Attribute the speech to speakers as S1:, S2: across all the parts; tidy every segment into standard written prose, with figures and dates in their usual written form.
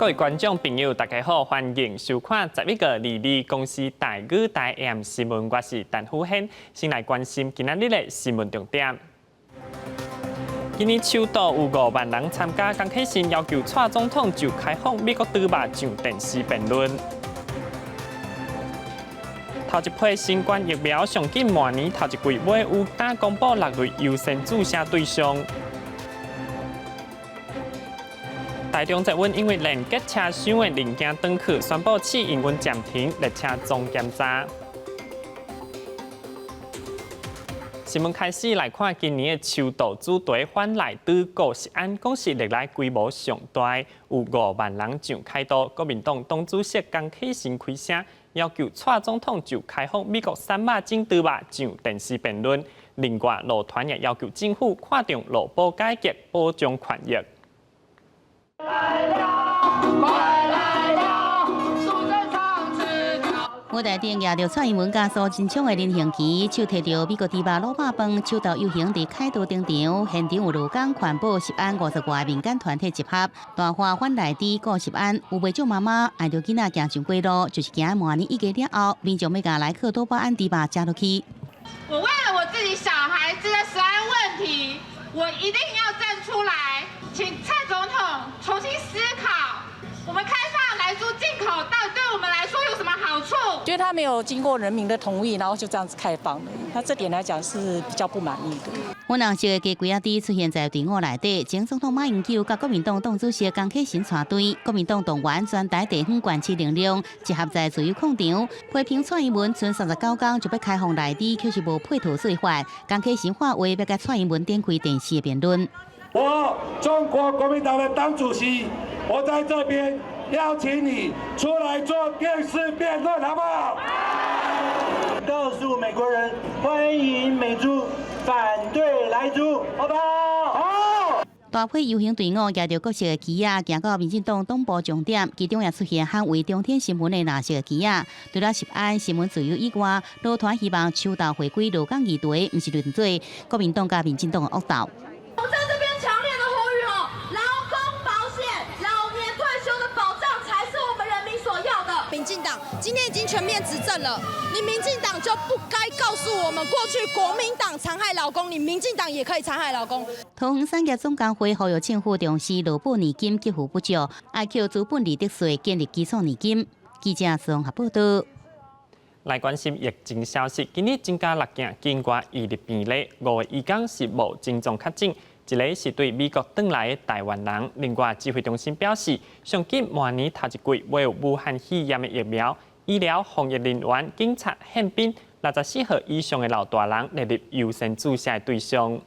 S1: 各位觀眾朋友，大家好，歡迎收看11月22公視台語台 AM 新聞，我是陳虎軒，先來關心今仔日的新聞重點。今年秋鬥有5萬人參加，江啟臣要求蔡總統就開放美國豬肉上電視辯論。頭一批新冠疫苗上緊明年頭一季尾有當公布六類優先注射對象。台中捷運因為連結車廂的零件斷去，宣布試營運暫停列車總檢查。新聞開始來看今年的秋鬥主題反萊豬顧食安，講是歷來規模上大，有5萬人上凱道。國民黨黨主席江啟臣開聲，要求蔡總統就開放美國產肉種豬肉上電視辯論。另外，勞團也要求政府看重勞保改革，保障權益。
S2: 來了，快來了，
S3: 舞台頂舉著蔡英文佮蘇貞昌的人形旗，手提著美國豬肉滷肉飯，秋鬥遊行佇凱道登場。現場有勞工、環保、食安50外民間團體集合，大喊反萊豬顧食安。有袂少媽媽帶著囡仔行上街路，就是驚明年一月了後，民眾欲共萊克多巴胺豬肉食落去。
S4: 我為了我自己小孩子的食安問題，我一定要站出來，請蔡總統重新思考，我們開放萊豬進口到底對我們來說有什麼好處？
S5: 覺得他沒有經過人民的同意，然後就這樣子開放了，那這點來講是比較不滿意的。
S3: 粉紅色的雞胿仔豬出現在隊伍內底，前總統馬英九佮國民黨黨主席江啟臣帶隊，國民黨動員全台地方縣市力量集合在自由廣場，批評蔡英文賰39工就欲開放萊豬，卻是無配套做法。江啟臣喊話欲共蔡英文展開電視辯論。
S6: 我中國國民黨的黨主席，我在這邊邀請你出來做電視辯論，好不好？
S7: 告訴美國人，歡迎美豬，反對萊豬，好不好？
S6: 好。
S3: 大批遊行隊伍舉著各色的旗仔，行到民進黨黨部終點，其中也出現捍衛中天新聞的藍色旗仔。除了食安、新聞自由以外，勞團希望秋鬥回歸勞工議題，毋是輪做國民黨佮民進黨的惡鬥。
S8: 我在這邊強烈的呼籲哦，勞工保險、老年退休的保障才是我們人民所要的。民進黨今天已經全面執政了，你民進黨就不該告訴我們，過去國民黨殘害勞工，你民進黨也可以殘害勞工。
S3: 桃園產業總工會呼籲政府重視勞保年金給付不足，愛扣資本利得稅建立基礎年金。記者綜合報道。
S1: 來關心疫情消息，今日增加六件境外移入病例，五个移工是無症狀確診，一个是對美國轉來的台灣人。另外，指揮中心表示，上緊明年頭一季會有武漢肺炎的疫苗，醫療防疫人員、警察、憲兵64歲以上的老大人列入優先注射的對象。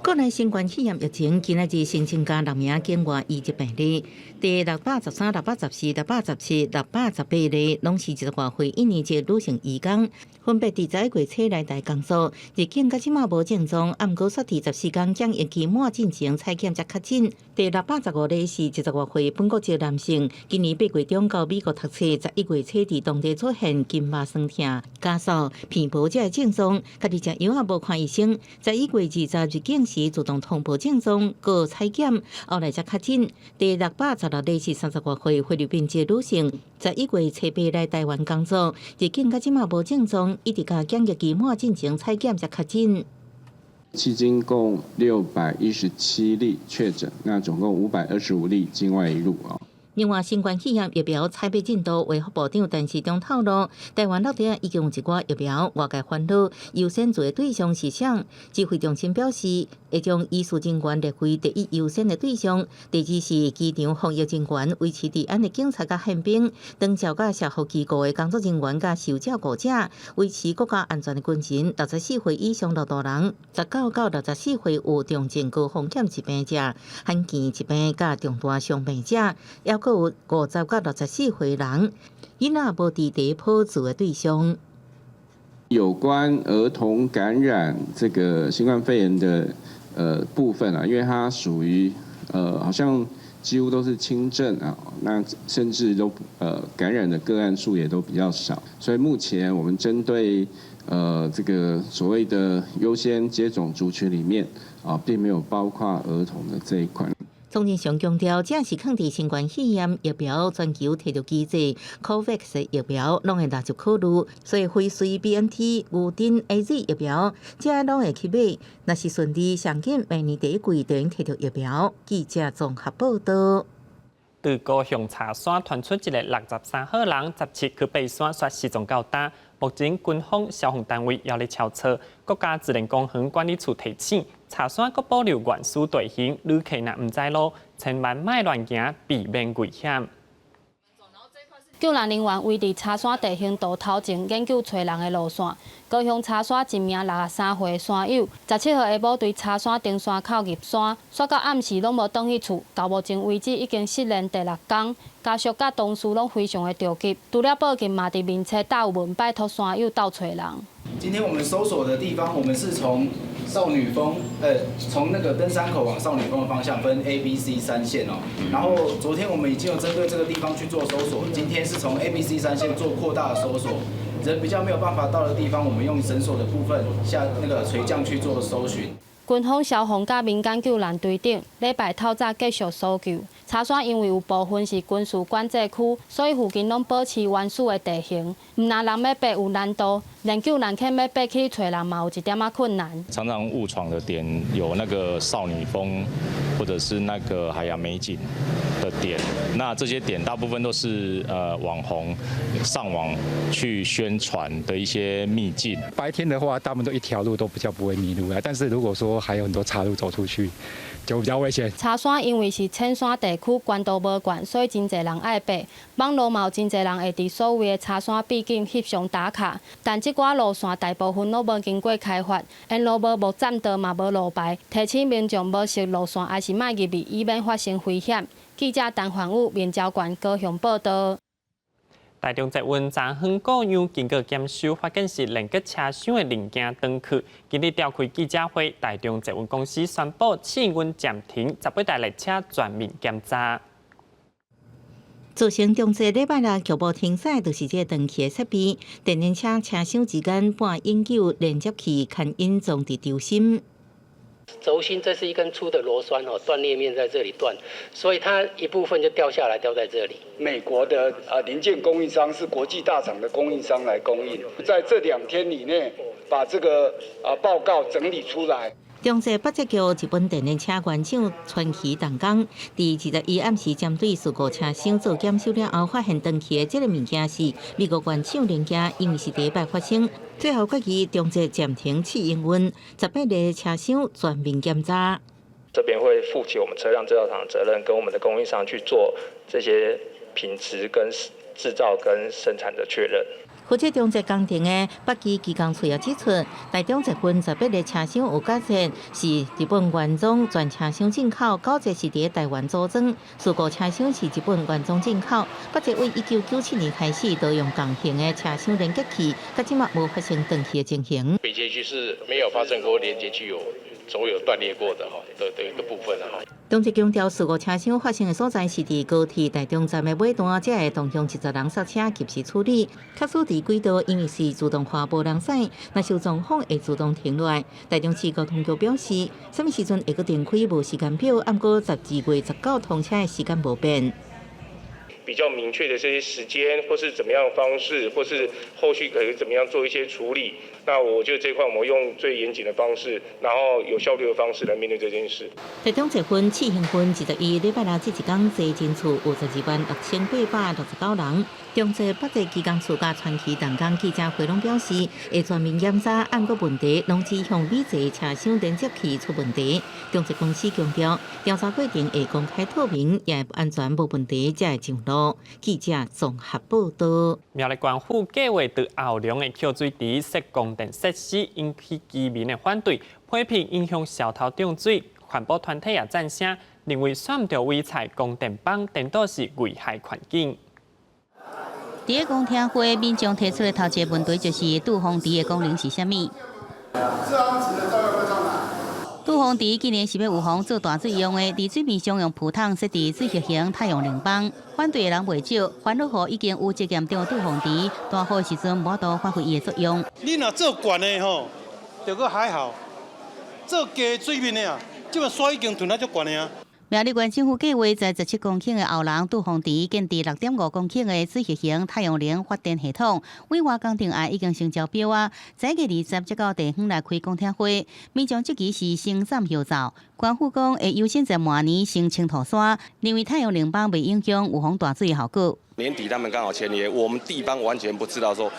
S9: 國內新冠肺炎疫情今仔日新增加六名境外移入病例，第613、614、617、618例，攏是20外歲一年級女性移工，分別佇11月初來台工作，入境到這馬無症狀，毋過煞佇14工檢疫期滿進前採檢才確診。第615例是70外歲本國籍男性，今年8月中到美國讀冊，11月初佇當地出現筋肉痠痛、咳嗽、鼻部這个症狀，家己食藥仔無看醫生。11月20入境時自動通報症狀，閣採檢，後來才確診。第616例是30外歲菲律賓籍女性，11月初8來台灣工作，入境到這馬無症狀，一直到檢疫期滿進前採檢才確診。
S10: 迄今共617例確診，那總共525例境外移入啊。
S9: 另外，新冠肺炎疫苗採買進度，衛福部長陳時中透露，台灣落底已經有一寡疫苗，外界煩惱優先做的對象是啥？指揮中心表示，會將醫事人員列為第一優先的對象，第二是機場防疫人員、維持治安的警察佮憲兵、長照佮社福機構的工作人員佮受照顧者、維持國家安全的軍人、64歲以上老大人、19到64歲有重症高風險疾病者、罕見疾病佮重大傷病者，猶閣有50到64歲人，囡仔無佇第一波做的對象。
S10: 有關兒童感染這個新冠肺炎的部分啊，因為它屬於好像幾乎都是輕症啊，那甚至都感染的個案數也都比較少，所以目前我們針對這個所謂的優先接種族群裡面啊，並沒有包括兒童的這一塊。
S9: 莊人祥強調，這是抗佇新冠肺炎疫苗全球提著機制，COVAX 疫苗攏會納入考慮，所以輝瑞、BNT、牛津、AZ 疫苗，這攏會去買。若是順利，上緊明年第一季就能提著疫苗。記者綜合報道。
S1: 對高雄柴山傳出一個63號人，17去爬山，煞失蹤到今。目前軍方消防單位猶咧搜查，國家自然公園管理處提醒，柴山閣保留原始地形，旅客若毋知路，千萬莫亂行，避免危險。
S11: 救難人員圍佇柴山地形圖頭前研究揣人的路線。高雄柴山一名63歲山友，17號下晡對柴山登山口入山，煞到暗時攏無轉去厝，到目前為止已經失聯第六工，家屬佮同事攏非常的著急，除了報警嘛，佇面冊貼文拜託山友鬥揣人。
S12: 今天我們搜索的地方，我們是從少女峰，從那個登山口往少女峰的方向分 A、B、C 三線哦。然後昨天我們已經有針對這個地方去做搜索，今天是從 A、B、C 三線做擴大的搜索。人比較沒有辦法到的地方，我們用繩索的部分下那個垂降去做搜尋。
S11: 軍方消防佮民間救難隊等，禮拜透早繼續搜救。柴山因為有部分是軍事管制區，所以附近攏保持原始的地形，毋但人欲爬有難度，連救難犬欲爬去揣人嘛有一點仔困難。
S13: 常常誤闖的點有那個少女峰，或者是那個海洋美景的點。那這些點大部分都是網紅上網去宣傳的一些秘境。
S14: 白天的話，大部分都一條路都比較不會迷路啊。但是如果說還有很多岔路走出去，就比較危險。
S11: 柴山因為是淺山地區，懸度無懸，所以真濟人愛爬。網路嘛有真濟人會佇所謂的柴山秘境翕相打卡，但這寡路線大部分攏無經過開發，沿路無木棧道嘛無路牌，提醒民眾無熟路線還是莫入去，以免發生危險。記者陳焕宇、面交縣高雄報道。
S1: 台中捷運昨昏故障經過檢修，發現是連結車廂的零件斷去。今日召開記者會，台中捷運公司宣布試運暫停18台列車全面檢查。
S9: 造成中捷禮拜六局部停駛，就是這個斷去的設備。電聯車車廂之間半永久連接器牽引裝佇軸心。
S15: 軸心這是一根粗的螺栓哦，斷裂面在這裡斷，所以它一部分就掉下來，掉在這裡。
S16: 美國的零件供應商是國際大廠的供應商來供應，在這2天以內把這個報告整理出來。
S9: 中捷北捷橋日本電聯車原廠傳奇動工，佇21暗時針對事故車廂做檢修了後，發現斷去的這个物件是美國原廠零件，因為是第一擺發生，最後決議中捷暫停試營運，18列車廂全面檢查。
S17: 這邊會負起我們車輛製造廠的責任，跟我們的供應商去做這些品質跟製造跟生產的確認。
S9: 負責中捷工程的北機機工處也指出，台中捷運18列車廂有九節是日本原裝全車廂進口，九節是佇台灣組裝。事故車廂是日本原裝進口。北捷為1997年開始都用共型的車廂連結器，到這馬無發生斷去的情形。
S18: 北捷區是沒有發生過連接器有軸有斷裂過的哈的一個部分哈。
S9: 中捷強調，事故車廂發生的所在是佇高鐵台中站的尾段，才會動用70人剎車及時處理。假使佇軌道因為是自動化無人駛，若是有狀況會自動停落來。台中市交通局表示，啥物時陣會閣重開無時間表，毋過12月19通車的時間無變。
S19: 比較明確的這些時間，或是怎麼樣的方式，或是後續可以怎麼樣做一些處理。那我覺得這塊我們用最嚴謹的方式，然後有效率的方式來面對這件事。
S9: 台中捷運試營運21禮拜六這一工坐進處有12萬6869人。中捷北捷機工處佮傳奇動工記者會攏表示，會全面檢查，毋過問題攏指向美捷車廂連接器出問題。中捷公司強調，調查過程會公開透明，也會安全無問題才會上路。記者綜合報道。
S1: 苗栗縣府計劃佇後龍的抾水池設供電設施，引起居民的反對，批評影響小頭漲水。環保團體也贊聲，認為選著委採光電板，顛倒是危害環境。
S3: 佇个公聽會，民眾提出的頭一个問題就是杜風池的功能是啥物？杜風池今年是欲預防做大水用的，佇水面上用浮筒設置水合型太陽能板。反對的人袂少，煩惱予已經有積嚴重的杜風池，大雨時陣無法度發揮伊的作用。
S20: 你若做懸的吼，就閣還好；做低水面的啊，這馬沙已經囤啊足懸的啊。
S3: 苗栗縣政府計劃在17公頃的後龍杜鳳池建置6.5公頃的水系型太陽能發電系統，委外工程案已經成招標啊！十一月二十才到地方來開公聽會，民眾這期是先斬後奏，官府講會優先在明年先清土山，認為太陽能板袂影響有風大水的效果。
S20: 年底他們剛好簽約，我們地方完全不知道說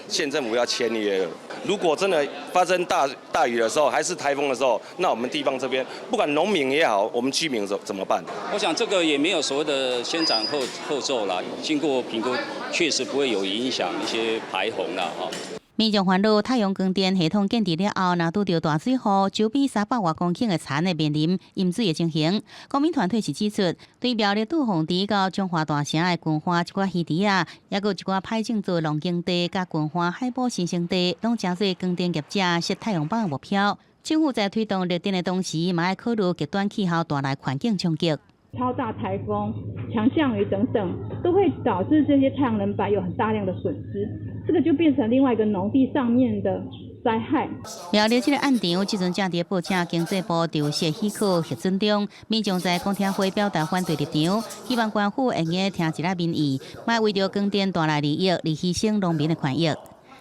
S20: 縣政府要簽約。如果真的發生大大雨的時候，還是颱風的時候，那我們地方這邊不管農民也好，我們居民怎麼辦？
S21: 我想這個也沒有所謂的先斬後奏啦，經過評估，確實不會有影響一些排洪啦，哈。
S3: 民眾煩惱太陽光電系統建置了後，若拄著大水雨，周邊300外公頃的田會面臨淹水的情形。公民團體是指出，對苗栗杜鳳池到彰化大城的軍花一寡魚池仔，抑閣有一寡歹種做農耕地，佮軍花海埔新生地，攏成做光電業者設太陽板的目標。政府在推動綠電的同時，嘛愛考慮極端氣候帶來環境衝擊。
S22: 超大颱風、強降雨等等，都會導致這些太陽能板有很大量的損失，這個就變成另外一個農地上面的災害。
S3: 苗栗這个案場，這陣正佇報請經濟部調設許可核准中，民眾在公聽會表達反對立場，希望官府會用聽一下民意，莫為著光電帶來利益而犧牲農民的權益。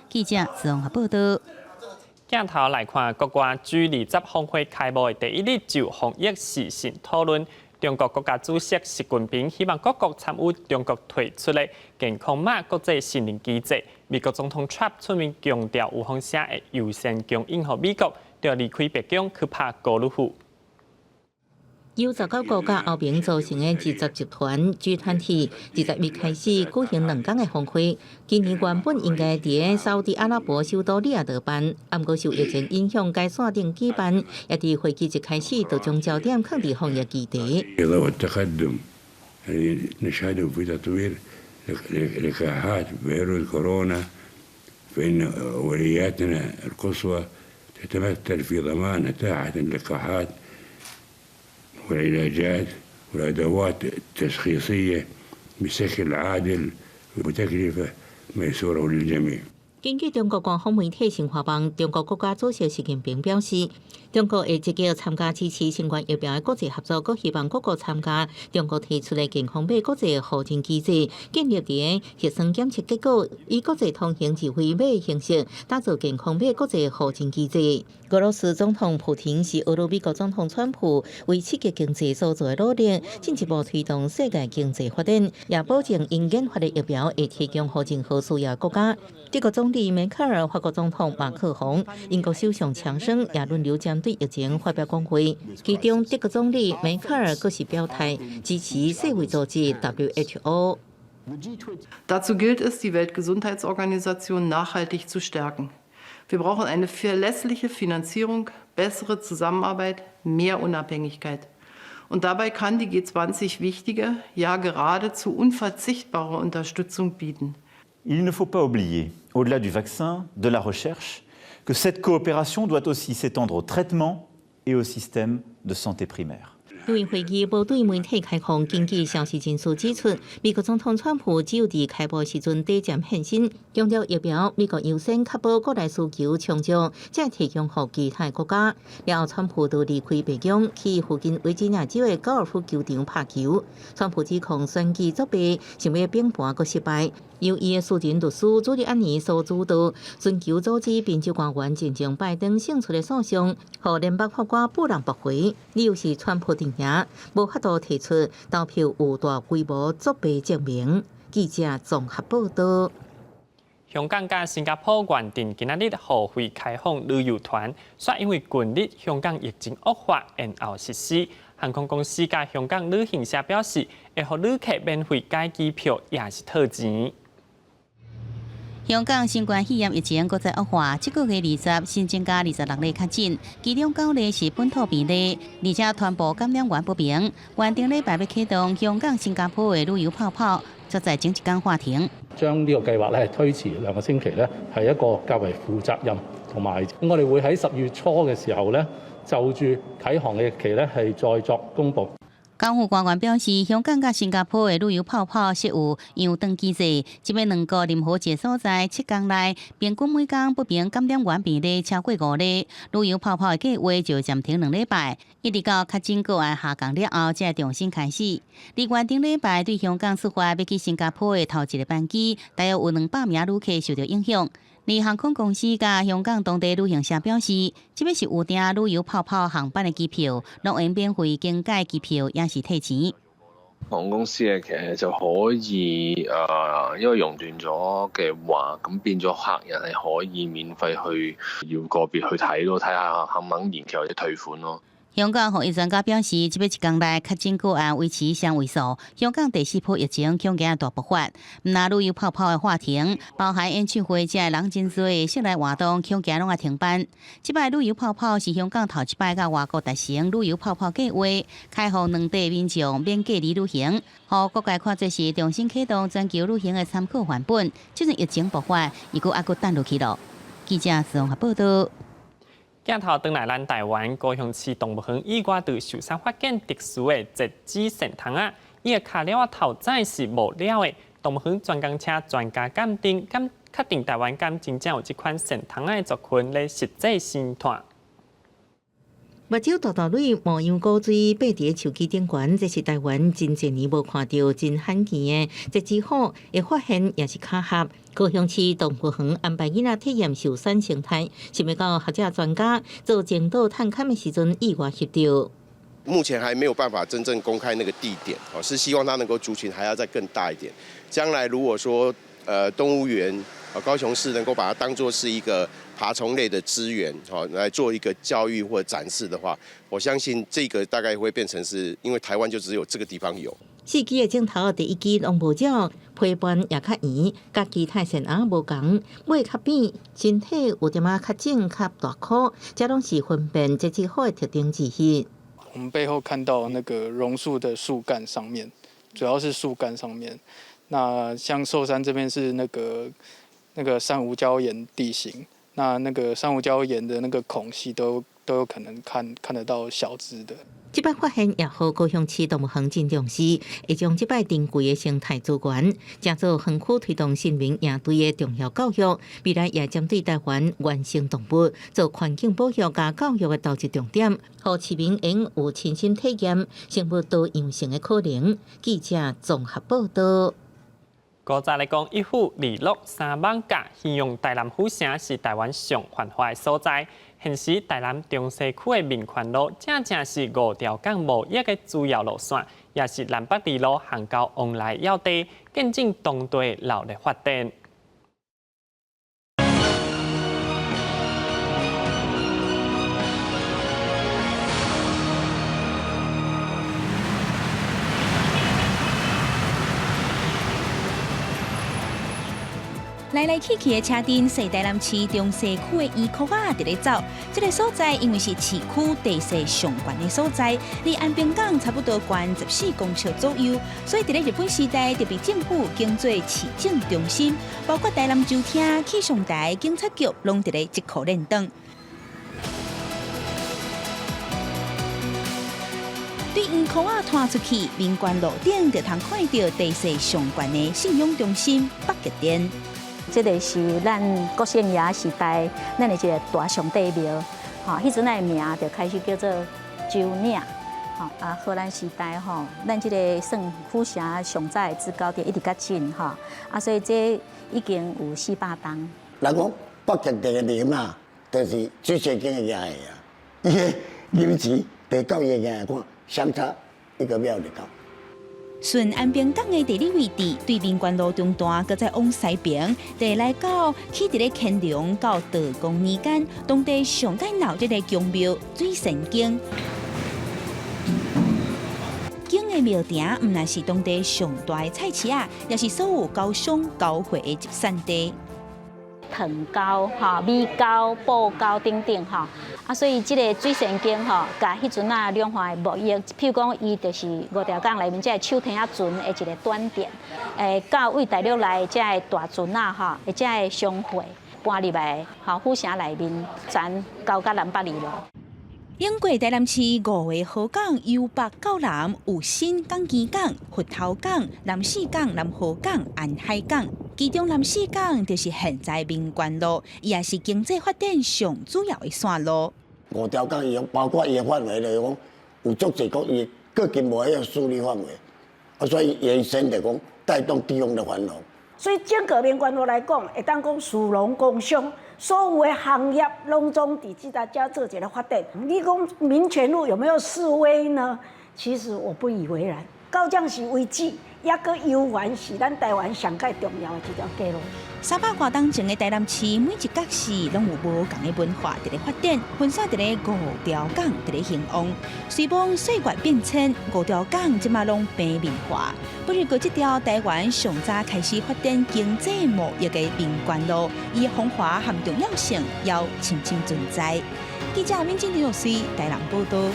S3: 記者綜合報道。
S1: 鏡頭來看，國外 G20峰會開幕的第一日就防疫時事討論。中國國家主席習近平希望各國參與中國提出的健康碼國際信任機制。美國總統川普出面強調，有風險會優先供應予美國，著離開白宮去拍高爾夫。
S9: 由19國佮歐盟組成的二十集團 G20，20日開始舉行2天的峰會。今年原本應該佇沙烏地阿拉伯首都利雅得辦，毋過受疫情影響，改線頂舉辦。也佇會期一開始就將焦點放佇防疫議題。
S23: والتقدم الذي نشهده في تطوير لقاحات فيروس كورونا فإن أولوياتنا القصوى تتمثل في ضمان إتاحة اللقاحات والعلاجات والأدوات التشخيصية بشكل عادل وتكلفة ميسورة للجميع.
S9: 根據中國官方媒體新華網，中國國家主席習近平表示，中國會積極參加支持新冠疫苗的國際合作，閣希望各國參加中國提出的健康碼國際互認機制，建立佇核酸檢測結果以國際通行二維碼形式，打造健康碼國際互認機制。俄羅斯總統普廷是呵咾美國總統川普為刺激經濟所做的努力，進一步推動世界經濟發展，也保證𪜶研發的疫苗會提供予任何需要國家。德國總理梅克爾、法國總統馬克宏、英國首相強生也輪流針對疫情發表講話。其中，德國總理梅克爾閣是表態支持世衛組織 WHO。
S24: Dazu gilt es, die Weltgesundheitsorganisation nachhaltig zu stärken. Wir brauchen eine verlässliche Finanzierung, bessere Zusammenarbeit, mehr Unabhängigkeit. Und dabei kann die G20 wichtige, ja geradezu unverzichtbare Unterstützung bieten.
S25: Il ne faut pas oublier, au-delà du vaccin, de la recherche, que cette coopération doit aussi s'étendre au traitement et au système de santé primaire.
S9: 因為會議無對媒體開放，根據消息人士指出，美國總統川普只有佇開幕時陣短暫現身，強調疫苗美國優先確保國內需求充足，才提供予其他國家。了後，川普就離開白宮，去附近維吉尼亞州的高爾夫球場拍球。川普指控選舉作弊，想欲反盤閣失敗，由伊的私人律師朱利安尼所主導，尋求阻止賓州官員認證拜登勝出的訴訟，予聯邦法官布朗駁回，理由是川普陣營無法度提出投票有大規模作弊證明。記者綜合報道。
S1: 香港佮新加坡原定今仔日互惠開放旅遊團，卻因為近日香港疫情惡化，延後實施。航空公司佮香港旅行社表示，會予旅客免費改機票，抑是退錢。
S3: 香港新冠肺炎疫情閣再惡化，這個月20新增加26例確診，其中9例是本土病例，而且傳播感染源不明。原定禮拜欲啟動香港、新加坡的旅遊泡泡，卻在前一工喊停。
S26: 將呢個計劃咧係推遲2個星期咧，係一個較為負責任，同埋我哋會喺12月初嘅時候咧，就住啟航嘅日期咧係再作公佈。
S3: 港府官員表示，香港佮新加坡的旅遊泡泡設有揚轉機制，這擺兩國任何一個所在7天內平均每工不平感染源病例超過5例，旅遊泡泡的計劃就暫停2禮拜，一直到確診個案下降了後，才會重新開始。另外，頂禮拜對香港出發欲去新加坡的頭一个班機，大約有200名旅客受著影響。而航空公司佮香港當地旅行社表示，這擺是預訂旅遊泡泡航班的機票，攏會免費更改機票，抑是退錢。
S2: 航空公司咧，其實就可以因為熔斷咗嘅話，咁變咗客人係可以免費去要個別去睇咯，睇下肯唔肯延期或者退款咯。
S3: 香港防疫專家表示，這擺一工內確診個案維持雙位數，香港第四波疫情恐驚大爆發。毋但旅遊泡泡的喊停，包含演唱會這人真濟的室內活動，恐驚攏愛停辦。這擺旅遊泡泡是香港頭一擺佮外國達成旅遊泡泡計劃，開放兩地民眾免隔離旅行，予各界看做是重新啟動全球旅行的參考範本。這陣疫情爆發，伊閣猶閣等落去囉。記者綜合報導。
S1: 鏡頭轉來咱台灣高雄市動物園意外佇壽山發現特殊的節肢鱔蟲仔，伊的跤爪仔頭仔是無爪的。動物園專工請專家鑑定，敢確定台灣敢真正有這款鱔蟲仔的族群咧實際生態。
S9: 目睭大大蕊模樣古錐，爬佇樹枝頂懸，這是台灣真濟年無看著真罕見的節肢虎，會發現也是巧合。高雄市動物園安排囡仔體驗壽山生態，想欲到學者專家做前導探勘的時陣，意外翕著。
S4: 目前還沒有辦法真正公開那個地點，是希望它能夠族群還要再更大一點。將來如果說，動物園，高雄市能夠把它當作是一個爬蟲類的資源，來做一個教育或展示的話，我相信這個大概會變成是因為台灣就只有這個地方有。
S9: 四支的鏡頭第一支攏無鳥，皮瓣也較圓，佮其他鱔鱷無仝，尾較扁，身體有點仔較腫較大顆，這攏是分辨節肢虎的特徵之一。
S5: 我們背後看到那個榕樹的樹幹上面，主要是樹幹上面。那像壽山這邊是那個珊瑚礁岩地形，那個珊瑚礁岩的那個孔隙都有可能看得到小隻的。
S9: 這擺發現也予高雄市動物園真重視，會將這擺珍貴的生態資源，誠做園區推動森林營隊的重要教育。未來也針對台灣原生動物做環境保育佮教育的投入重點，予市民會有親身體驗生物多樣性的可能。記者綜合報導。
S1: 古早來講，一府二鹿三艋舺，形容台南府城是台灣上繁華的所在。現時台南中西區的民權路，正正是五條港貿易的主要路線，也是南北二路航交往來要地，見證當地鬧熱發展。
S6: 來來去去的車陣，踅台南市中西區的圓箍仔佇咧走。這個所在因為是市區地勢上懸的所在，離安平港差不多懸14公尺左右，所以佇咧日本時代就被政府經做市政中心，包括台南州廳、氣象台、警察局，攏佇咧這箍連檔。對圓箍仔拖出去，民權路頂就通看著地勢上懸的信仰中心北極殿。
S7: 這個是咱國姓爺時代，咱的一個大上帝廟，吼，彼陣的名就開始叫做洲嶺，吼啊，荷蘭時代吼，咱這個算府城上早的制高點一直較近，吼啊，所以這已經有400棟。
S8: 人講北極殿的林啊，就是水仙宮的爺啊，伊的名字就到伊的爺看，相差一個廟就夠。
S6: 順安平港的地理位置，對民權路中段，閣再往西邊，就來到起佇咧乾隆到道光年間，當地上蓋鬧熱的宮廟水仙宮。宮的廟埕，毋但是當地上大的菜市仔，也是所有高商交匯的集散地。
S7: 藤溝、吼米溝、布溝等等吼，啊，所以這個水仙宮吼，佮彼陣仔兩岸的貿易，譬如講，伊就是五條港內面這个手提仔船的一個轉點，到位大陸來這个大船仔吼，這个商會搬入來，吼府城內面，全交佮南北二路。
S6: 經過台南市五个河港，由北到南有新港、墘港、佛頭港、南勢港、南河港、安海港。其中南勢港就是現在民權路，伊也是經濟發展上主要的線路。
S8: 五條港伊包括伊的範圍來講，有足濟講伊閣規模迄個勢力範圍，啊，所以延伸就講帶動地方的繁榮。
S10: 所以整個民權路來講，會當講士農工商，所有的行業攏總佇這搭遮做一个發展。你講民權路有沒有式微呢？其實我不以為然。到這時為止，猶閣猶原是咱台灣上蓋重要的一條街路。
S6: 三百外冬前的台南市，每一角市攏有無仝的文化佇咧發展，分散佇咧五條港佇咧興旺。雖罔歲月變遷，五條港這馬攏平民化。不過，這條台灣上早開始發展經濟貿易的民權路，伊的風華和重要性猶深深存在。記者敏靜劉瑞台南報導。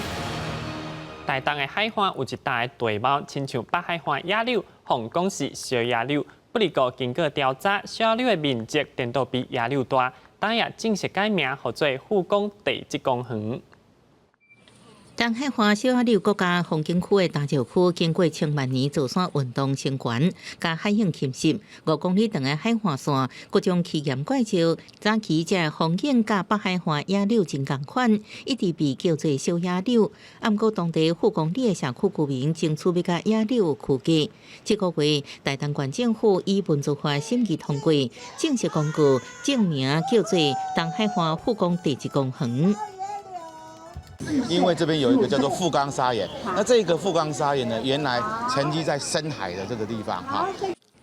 S1: 台東的海岸有一帶的地貌，親像北海岸野柳，予人講是小野柳。不過經過調查，小野柳的面積顛倒比野柳大，當也正式改名，號做富岡地質公園。
S9: 東海岸小野柳國家風景區的大石區，經過千萬年造山運動成懸，佮海湧侵蝕，5公里長的海岸線，各種奇岩怪石，早期這風景佮北海岸野柳真仝款，一直被叫做小野柳。毋過當地富岡里的社區居民爭取欲佮野柳區隔。這個月，台東縣政府以文資法審議通過，正式公告正名叫做東海岸富岡地質公園。
S11: 因為這邊有一個叫做富岡砂岩，那這個富岡砂岩呢，原來沉積在深海的這個地方哈。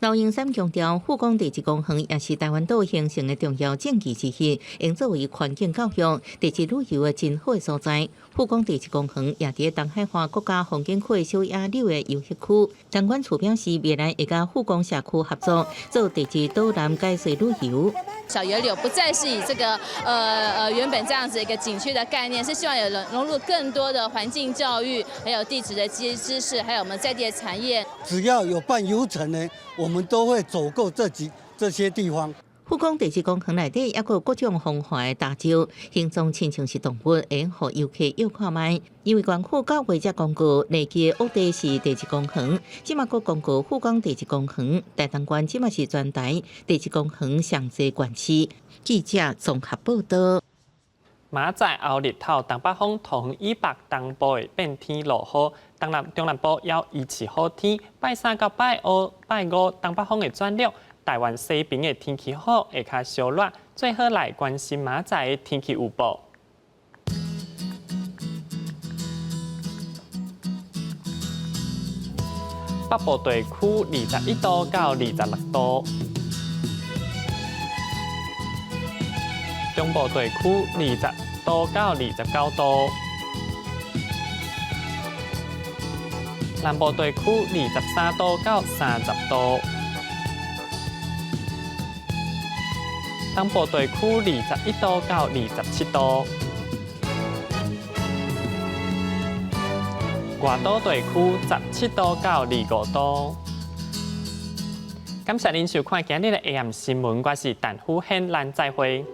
S9: 劉榮三強調，富岡地質公園也是台灣島形成的重要證據之一，應作為環境教育、地質旅遊的真好的所在。富岡地質公園也佇東海岸國家風景區的小野柳的遊憩區。陳管處表示，未來會佮富岡社區合作，做地質導覽解說旅遊。
S12: 小野柳不再是以這個原本這樣子一個景區的概念，是希望有融入更多的環境教育，還有地質的知識，還有我們在地的產業。
S13: 只要有辦遊程呢，我們都會走過這些地方。
S9: 富岡地質公園內底猶閣有各種風化的礁石，形狀親像是動物，會予遊客遊看覓。因為縣府9月才公告，內基的惡地是地質公園，這馬閣公告富岡地質公園，台東縣這馬是全台地質公園上濟縣市。記者綜合報導。
S1: 明仔後日頭，東北風桃園以北東部會變天落雨，東南中南部猶維持好天。拜三到拜五、拜五東北風會轉弱，台灣西邊的天氣好會較燒熱。最好來關心明仔的天氣預報。北部地區21度到26度，中部地區20度到29度，南部地區23度到30度，東部地區21度到27度，外島地區17度到25度。感謝您收看今日的 AM 新聞，我是陳富憲，咱再會。